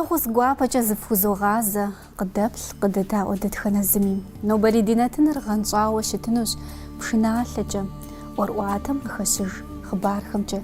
Фӏэхъус гуапэкӏэ зыфхузогъазэ, къыдэплъ, къыдэдаӏуэ дэтхэнэ зыми. Нобэрей ди нэтыныр гъэнщӏауэ щытынущ пшыналъэкӏэ, ӏуэрыӏуатэм къыхэщыж хъыбархэмкӏэ.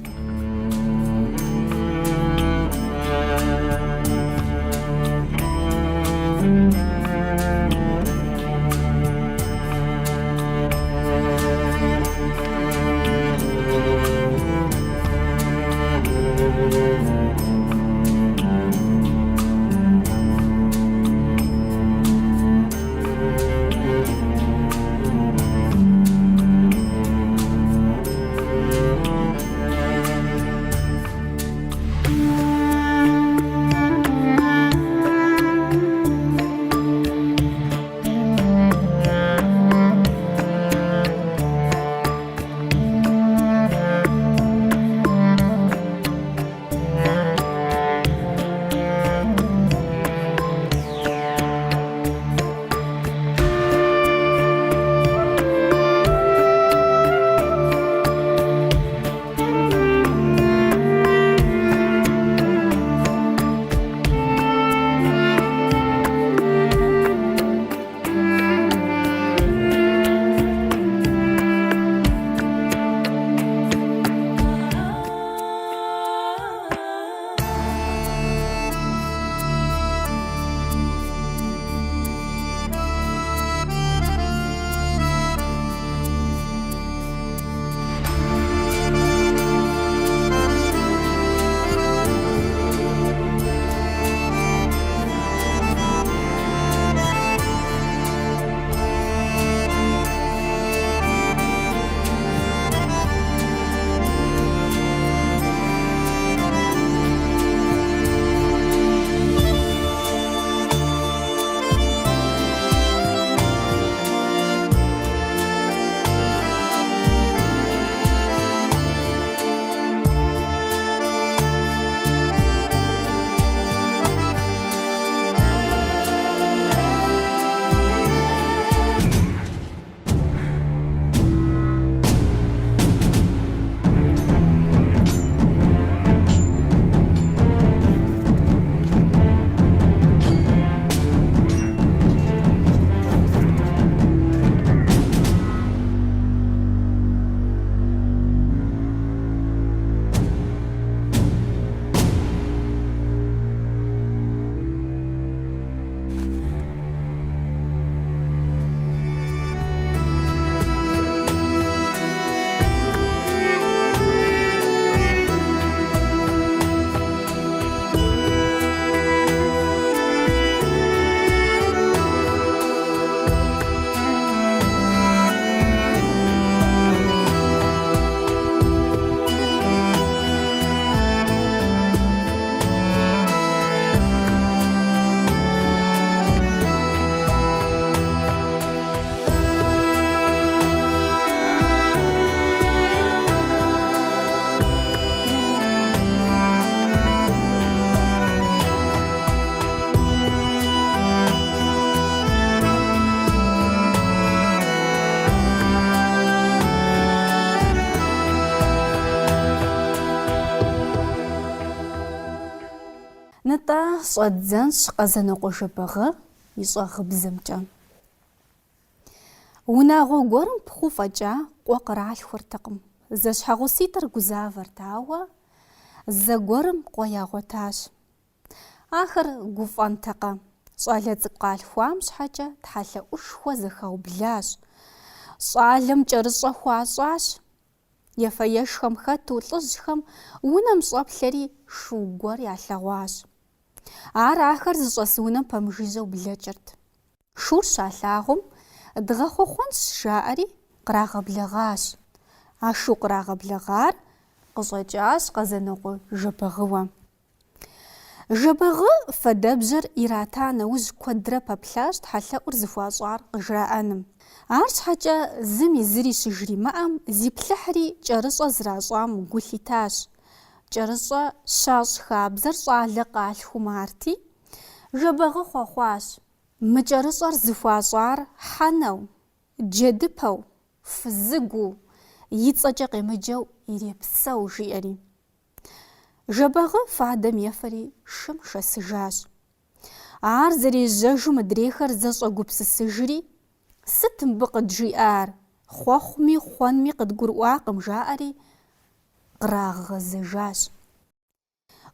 Нтӏэ, щӏэддзэнщ Къэзанокъуэ Жэбагъы и щӏагъыбзэмкӏэ. Унагъуэ гуэрым пхъу фӏэкӏа къуэ къралъхуртэкъым. Зэщхьэгъуситӏыр гузавэрт, ауэ зэгуэрым къуэ ягъуэтащ. Ахэр гуфӏэнтэкъэ? Щӏалэ цӏыкӏу къалъхуам щхьэкӏэ тхьэлъэӏушхуэ зэхаублащ. Щӏалэм кӏэрыщӏэ хуащӏащ. Ефэ-ешхэм хэту лӏыжьхэм унэм щӏэплъэри шу гуэр ялъэгъуащ. Ар ахэр зыщӏэс унэм пэмыжыжьэу блэкӏырт. Шур щалъагъум, дгъэхъуэхъуэнщ, жаӏэри кърагъэблэгъащ. А шу кърагъэблэгъар къыщӏэкӏащ Къэзанокъуэ Жэбагъыуэ. Жэбагъы фадэбжьэр ирата нэужь куэдрэ пэплъащ тхьэлъэӏур зыхуащӏар къыжраӏэным. Арщхьэкӏэ зыми зыри щыжримыӏэм, зиплъыхьри кӏэрыщӏэ зращӏам гу лъитащ. Кӏэрыщӏэ щащӏ хабзэр щӏалэ къалъхум арти, Жэбагъы хъуэхъуащ. Мы кӏэрыщӏэр зыхуащӏар хьэнэу, джэдыпэу, фызыгуу, и цӏэкӏэ къемыджэу ирепсэу, жиӏэри. Жэбагъы фадэм ефэри шым шэсыжащ. Ар зэрежьэжу мыдрейхэр зэщӏэгупсысыжри, Сыт мыбы къыджиӏар? Хъуэхъуми хъуэнми къыдгурыӏуакъым, жаӏэри кърагъэзэжащ.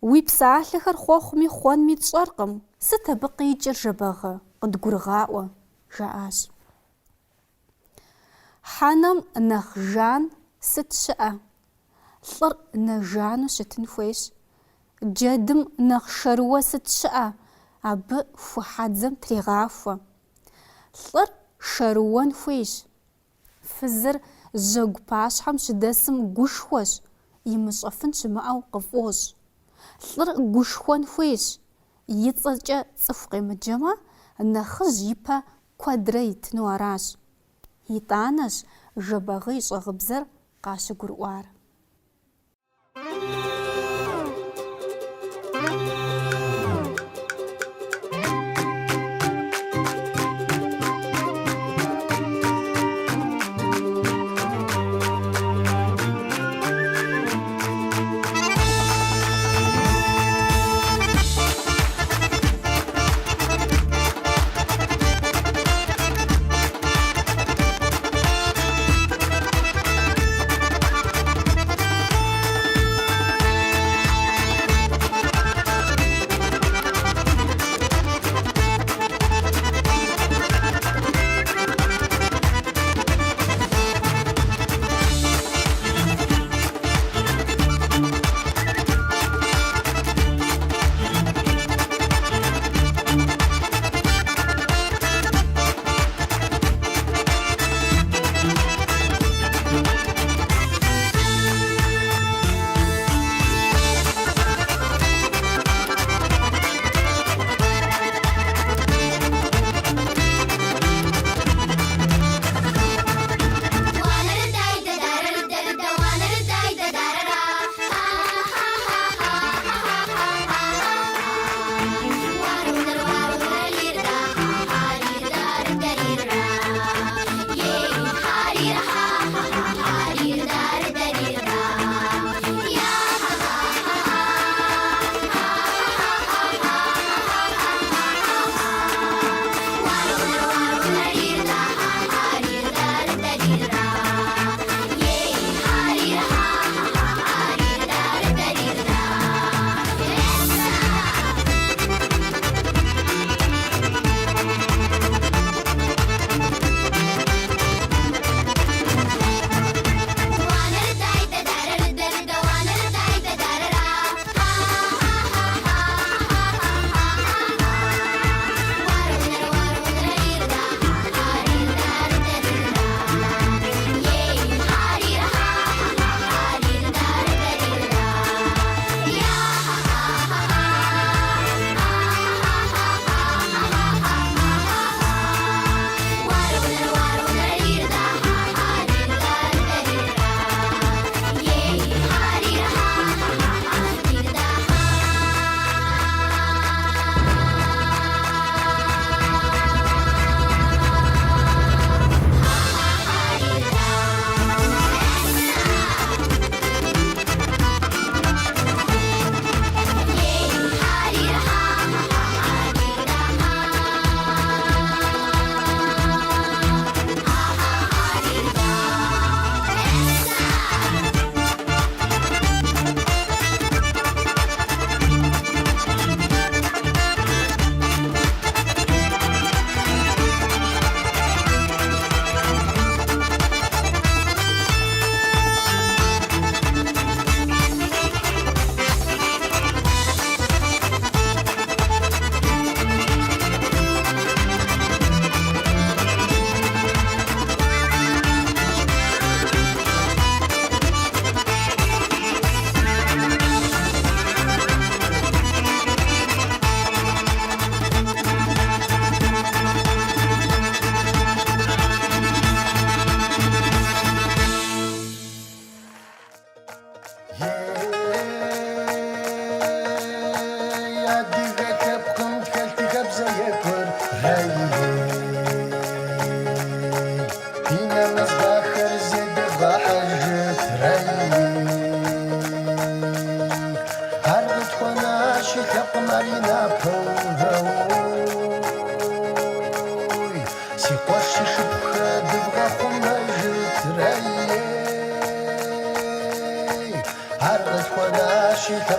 Уи псалъэхэр хъуэхъуми хъуэнми тщӏэркъым, сыт абы къикӏыр, Жэбагъы, къыдгурыгъаӏуэ, жаӏащ. Хьэнэм нэхъ жан сыт щыӏэ? Лӏыр нэ жану щытын хуейщ. Джэдым нэхъ шэрыуэ сыт щыӏэ? Абы ху хьэдзэм трегъахуэ. Лӏыр шэрыуэн хуейщ. Фызыр жьэгу пащхьэм щыдэсым гушхуэщ, имыщӏэфын щымыӏэу къыфӏощӏ. Лӏыр гушхуэн хуейщ, и цӏэкӏэ цӏыху къемыджэмэ, нэхъыжь ипэ куэдрэ итыну аращ. Итӏанэщ Жэбагъы и щӏагъыбзэр къащыгурыӏуар.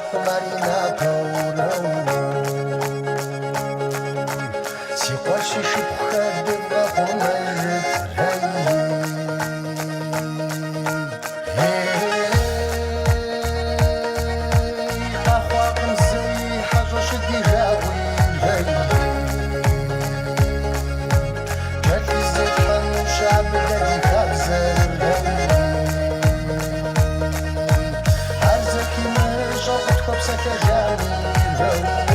лъэпкъым ар и напэу, рэуой. Си къуэш си шыпхъухэр дывгъэхъумэжыт, рэй. Ей, къэхъуакъым зэи хьэщӏэ щыди жагъуи, рэй. Кӏэлъызетхьэнущ абы дэ ди хабзэр, рэй. Ар зэхимыщӏэу къытхуэпсэлъэжами, рэуой.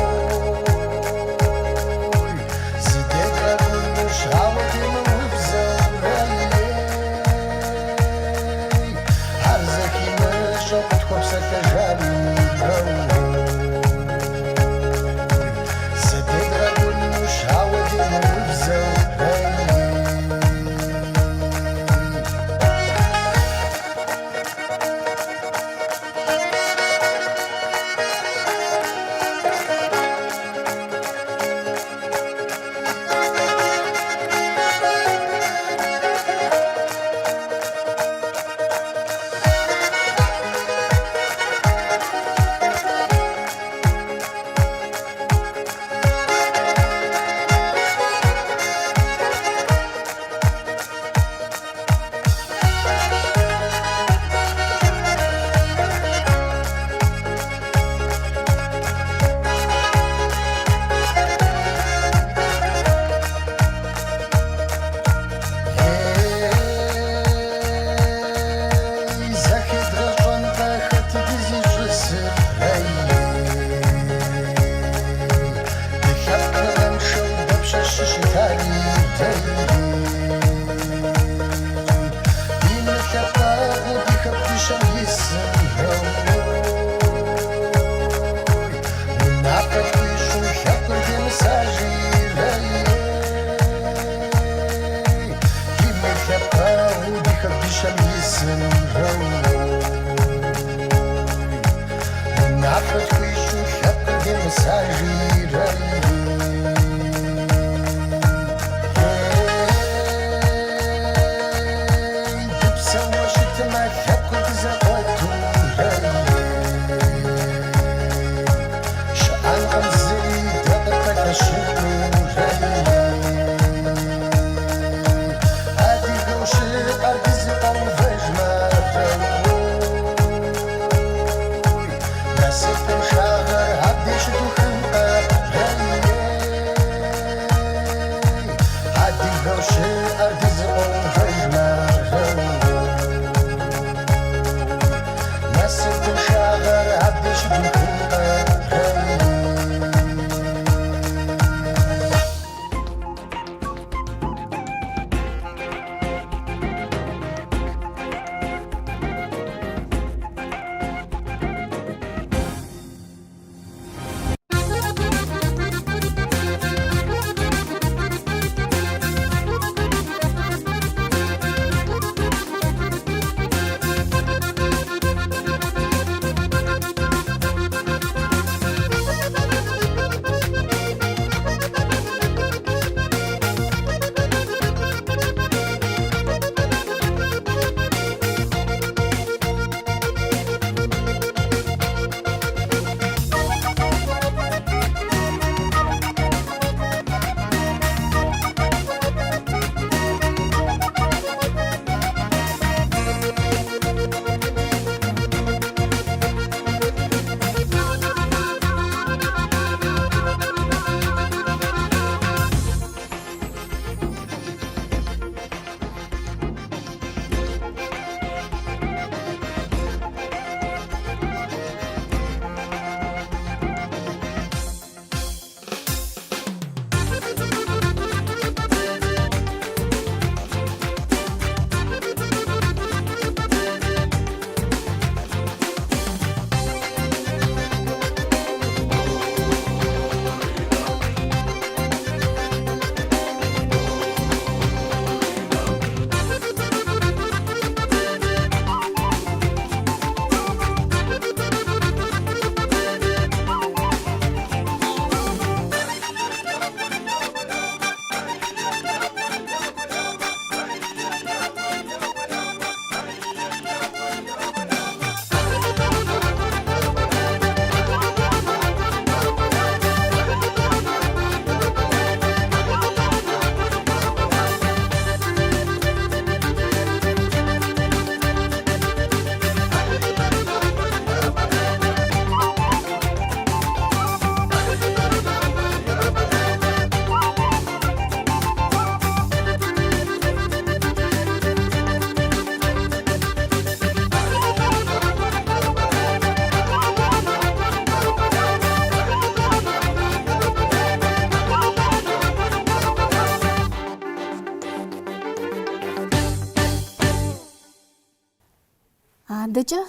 Адэкӏэ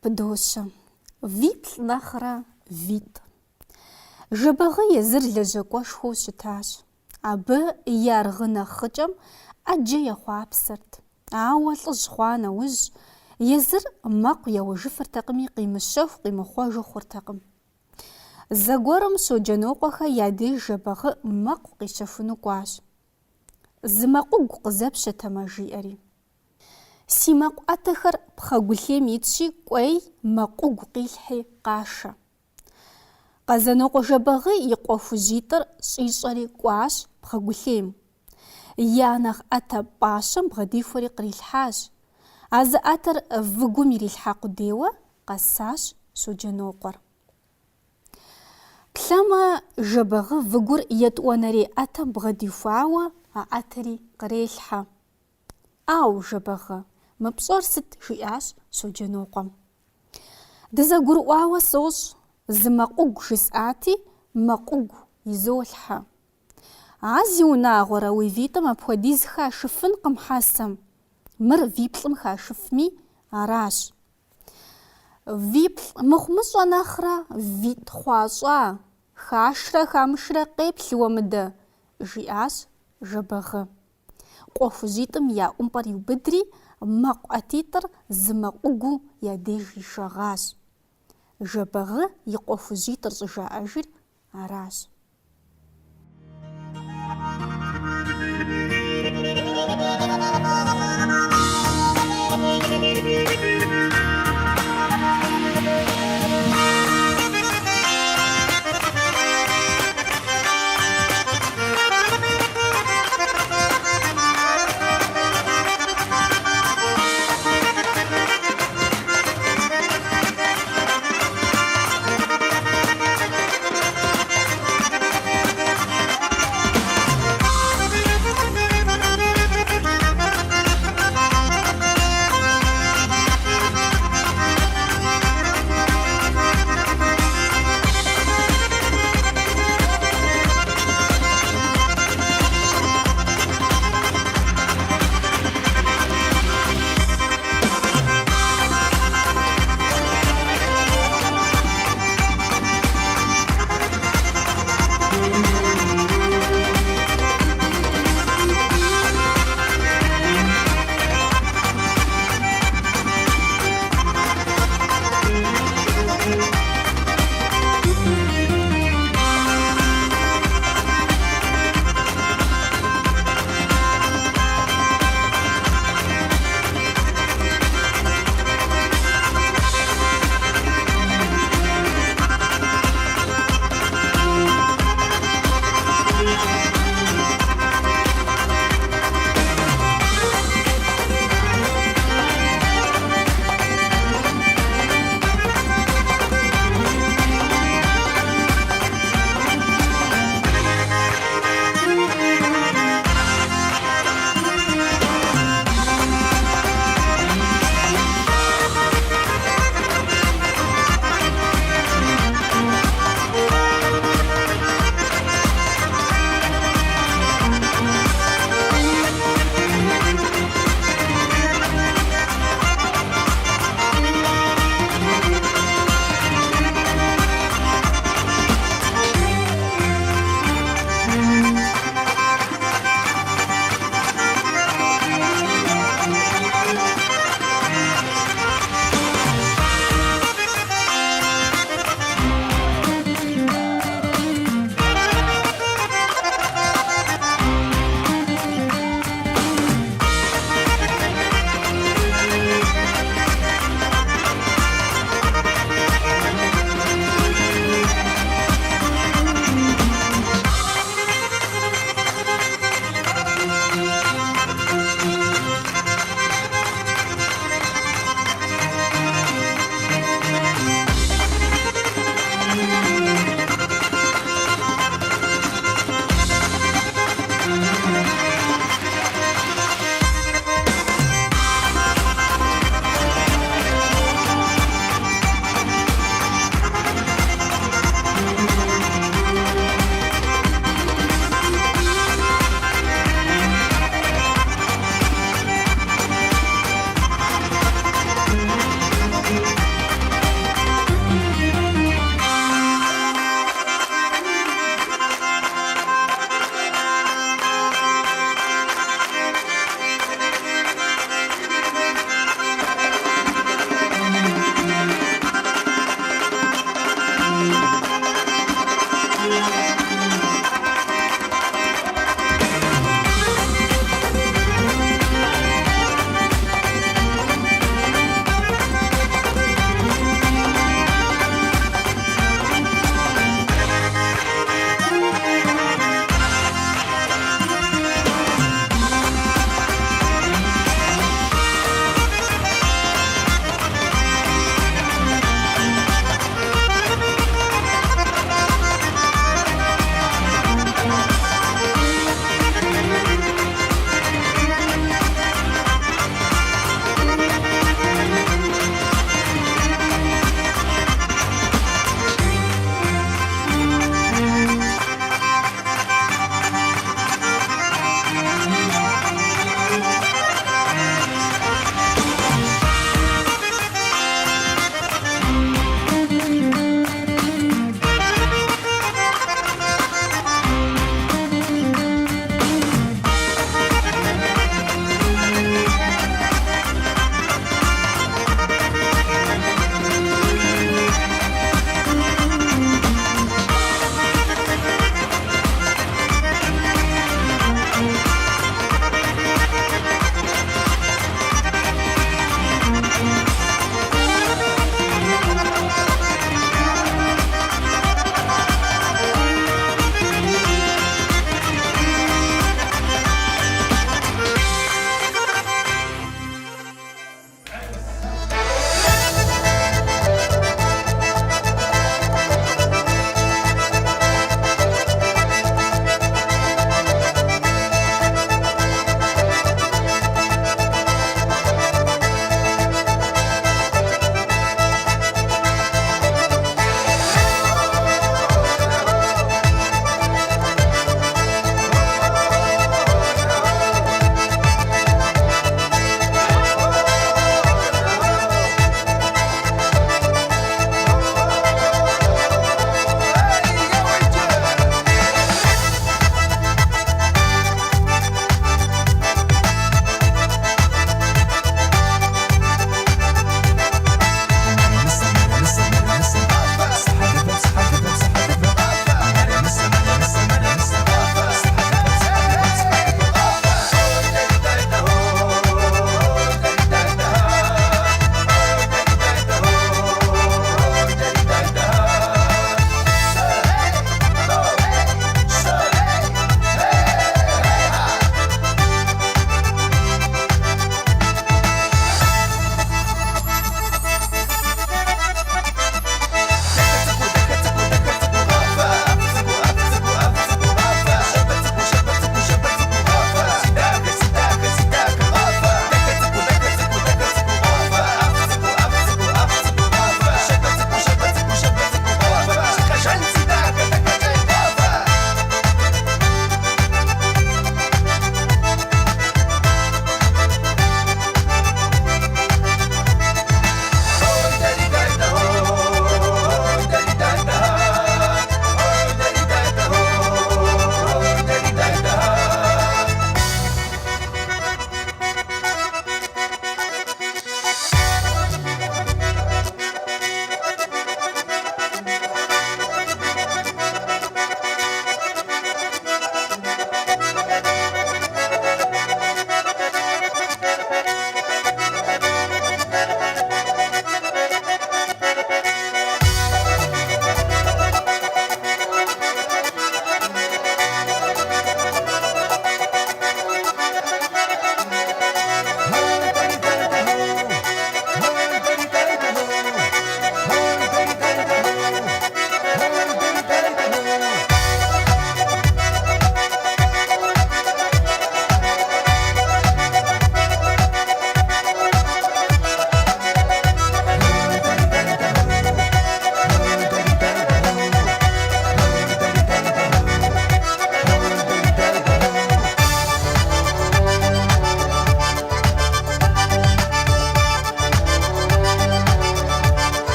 пыдощэ. Виплӏ нэхърэ витӏ. Жэбагъы езыр лэжьакӏуэшхуэу щытащ. Абы и аргъынэ хъыкӏэм ӏэджэ ехъуапсэрт. Ауэ лӏыжь хъуа нэужь, езыр мэкъу еуэжыфыртэкъыми, къимыщэху къимыхъуэжу хъуртэкъым. Зэгуэрым Щоджэнокъуэхэ я деж Жэбагъы мэкъу къищэхуну кӏуащ. Зы мэкъугу къызэпщэтэмэ, жиӏэри. Си мэкъу ӏэтэхэр пхъэгулъейм итщи, кӏуэи мэкъугу къилъхьи къашэ. Къэзанокъуэ Жэбагъы и къуэ хужьитӏыр щӏищӏэри кӏуащ пхъэгулъейм. Я нэхъ ӏэтэ пӏащэм бгъэдихуэри кърилъхьащ. А зы ӏэтэр выгум ирилъхьа къудейуэ къэсащ Щоджэнокъуэр. Плъэмэ, Жэбагъы выгур етӏуанэрей ӏэтэм бгъэдихуауэ а ӏэтэри кърелъхьэ. Ӏау, Жэбагъы, мы пщӏэр сыт? жиӏащ Щоджэнокъуэм. Дызэгурыӏуауэ сощӏ, зы мэкъугу жысӏати, мэкъугу изолъхьэ. А зиунагъуэрэ, уи витӏым апхуэдиз хашыфынкъым хьэсэм, мыр виплӏым хашыфми, аращ. Виплӏ мыхъумыщӏэ нэхърэ витӏ хъуащӏа, хашрэ хамышрэ къеплъ уэ мыдэ, жиӏащ Жэбагъы. Къуэ хужьитӏым я ӏумпӏэр иубыдри, мэкъу ӏэтитӏыр зы мэкъугуу я деж ишэгъащ. Жэбагъы и къуэ хужьитӏыр щӏыжаӏэжыр аращ.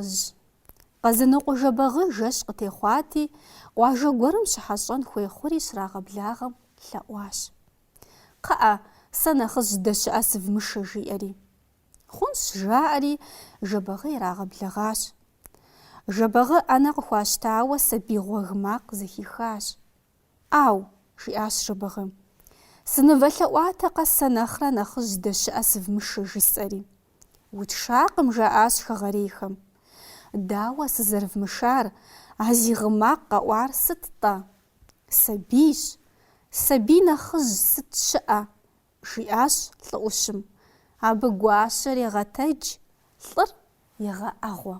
нэхъыжь. Къэзанокъуэ Жэбагъы жэщ къытехъуати, къуажэ гуэрым щыхьэщӏэн хуей хъури щрагъэблагъэм лъэӏуащ. Кхъыӏэ, сэ нэхъыжь здэщыӏэ сывмышэ, жиӏэри. Хъунщ, жаӏэри, Жэбагъы ирагъэблэгъащ. Жэбагъы ӏэнэ къыхуащтауэ сабий гъуэг макъ зэхихащ. ӏау, жиӏащ Жэбагъы. Сынывэлъэӏуатэкъэ сэ нэхърэ нэхъыжь здэщыӏэ сывмышэ, жысӏэри. Утшакъым, жаӏащ хэгъэрейхэм. Дауэ сызэрывмышар, а зи гъы макъ къэӏуар сыт-тӏэ? Сабийщ. Сабий нэхъыжь сыт щыӏэ? жиӏащ лӏы ӏущым. Абы гуащэр егъэтэдж, лӏыр егъэӏэгъуэ.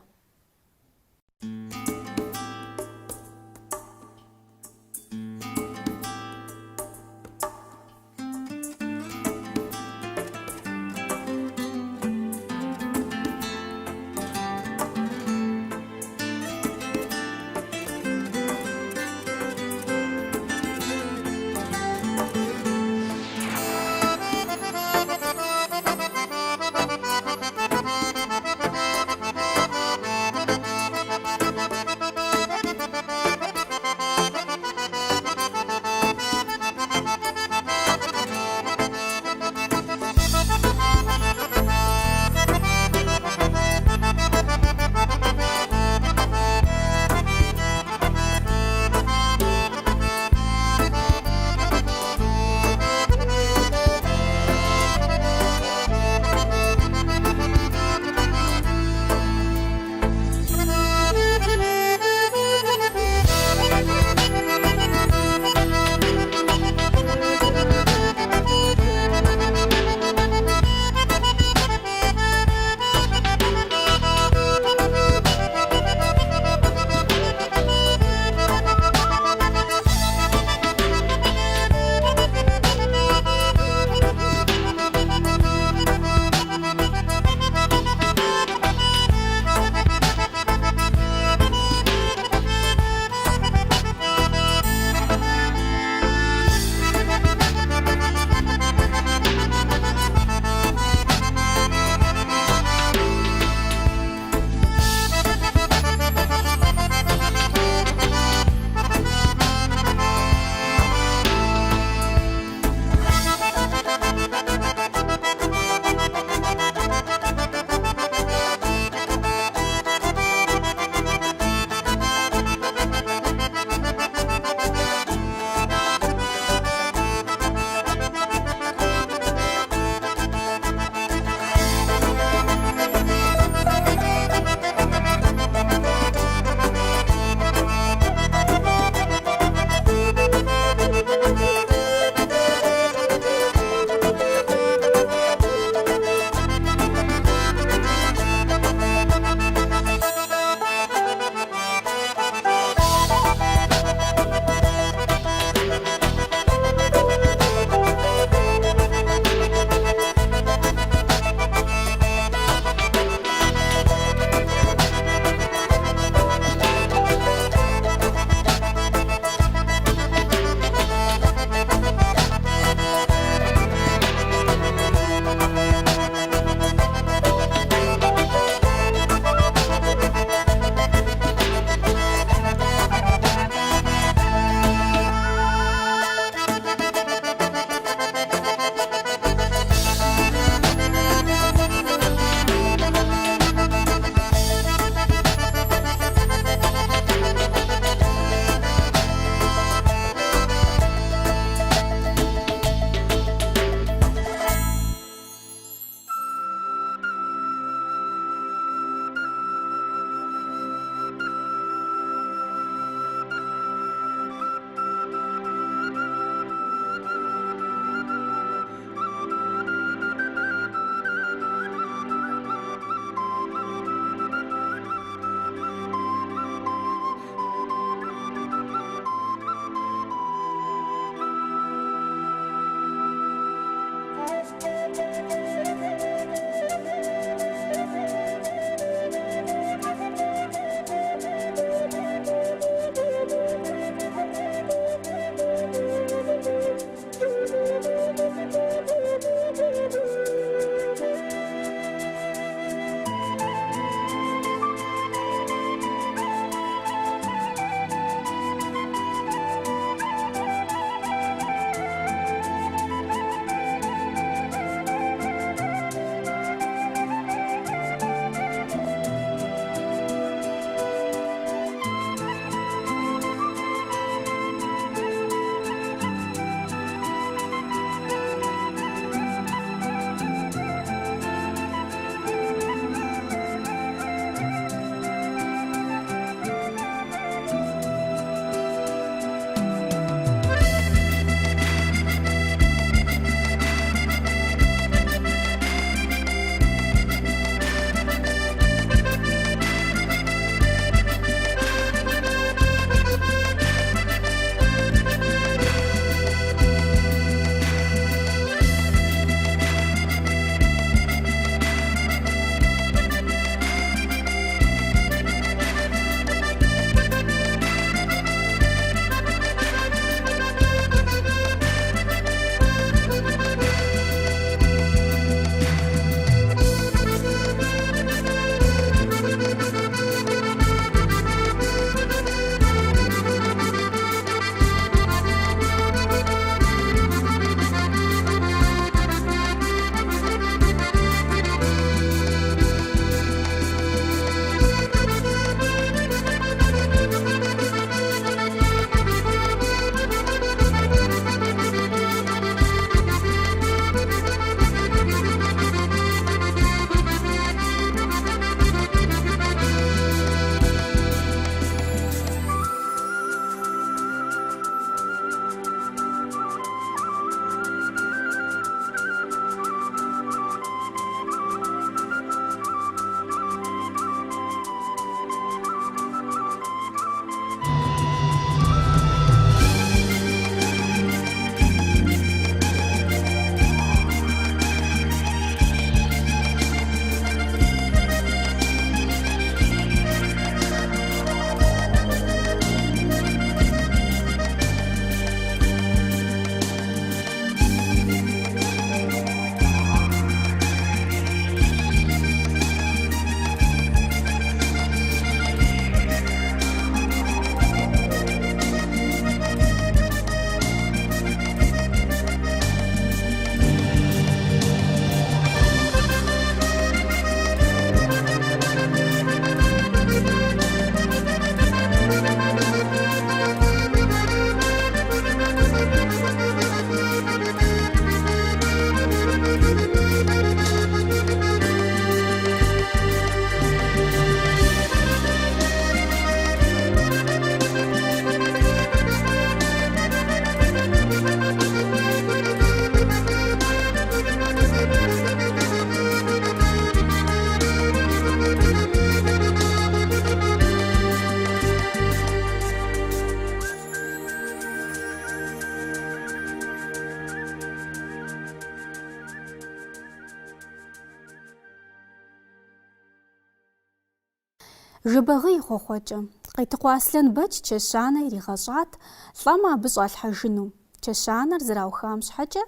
Жэбагъы и хъуэхъуэкӏэ. Къетыкъуэ Аслъэнбэч чэщанэ иригъэщӏат, лӏэмэ абы щӏалъхьэжыну. Чэщанэр зэраухам щхьэкӏэ,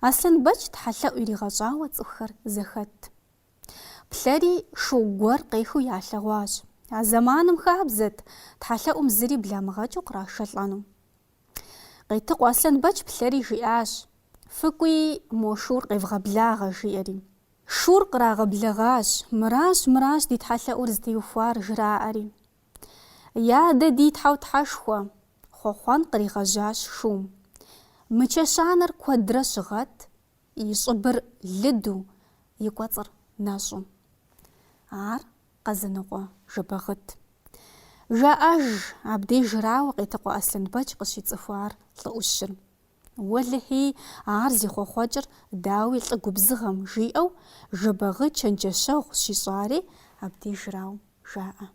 Аслъэнбэч тхьэлъэӏу иригъэщӏауэ цӏыхухэр зэхэтт. Плъэри шу гуэр къехыу ялъэгъуащ. А зэманым хабзэт тхьэлъэӏум зыри бламыгъэкӏыу кърашэлӏэну. Къетыкъуэ Аслъэнбэч плъэри жиӏащ, Фыкӏуи мо шур къевгъэблагъэ, жиӏэри. Шур кърагъэблэгъащ, мыращ, мыращ ди тхьэлъэӏур зытеухуар, жраӏэри. Я дэ ди Тхьэу Тхьэшхуэ, хъуэхъуэн къригъэжьащ шум. Мы чэщанэр куэдрэ щыгъэт, и щӏыбыр лыду, и кӏуэцӏыр нэщӏу. Ар Къэзанокъуэ Жэбагъыт. Жаӏэж, абдежрауэ Къетыкъуэ Аслъэнбэч къыщицӏыхуар лӏы ӏущыр. Уэлэхьи, ар зи хъуэхъуэкӏыр дауи лӏы губзыгъэм, жиӏэу Жэбагъы чэнджэщэгъу щищӏари абдежрауэ жаӏэ.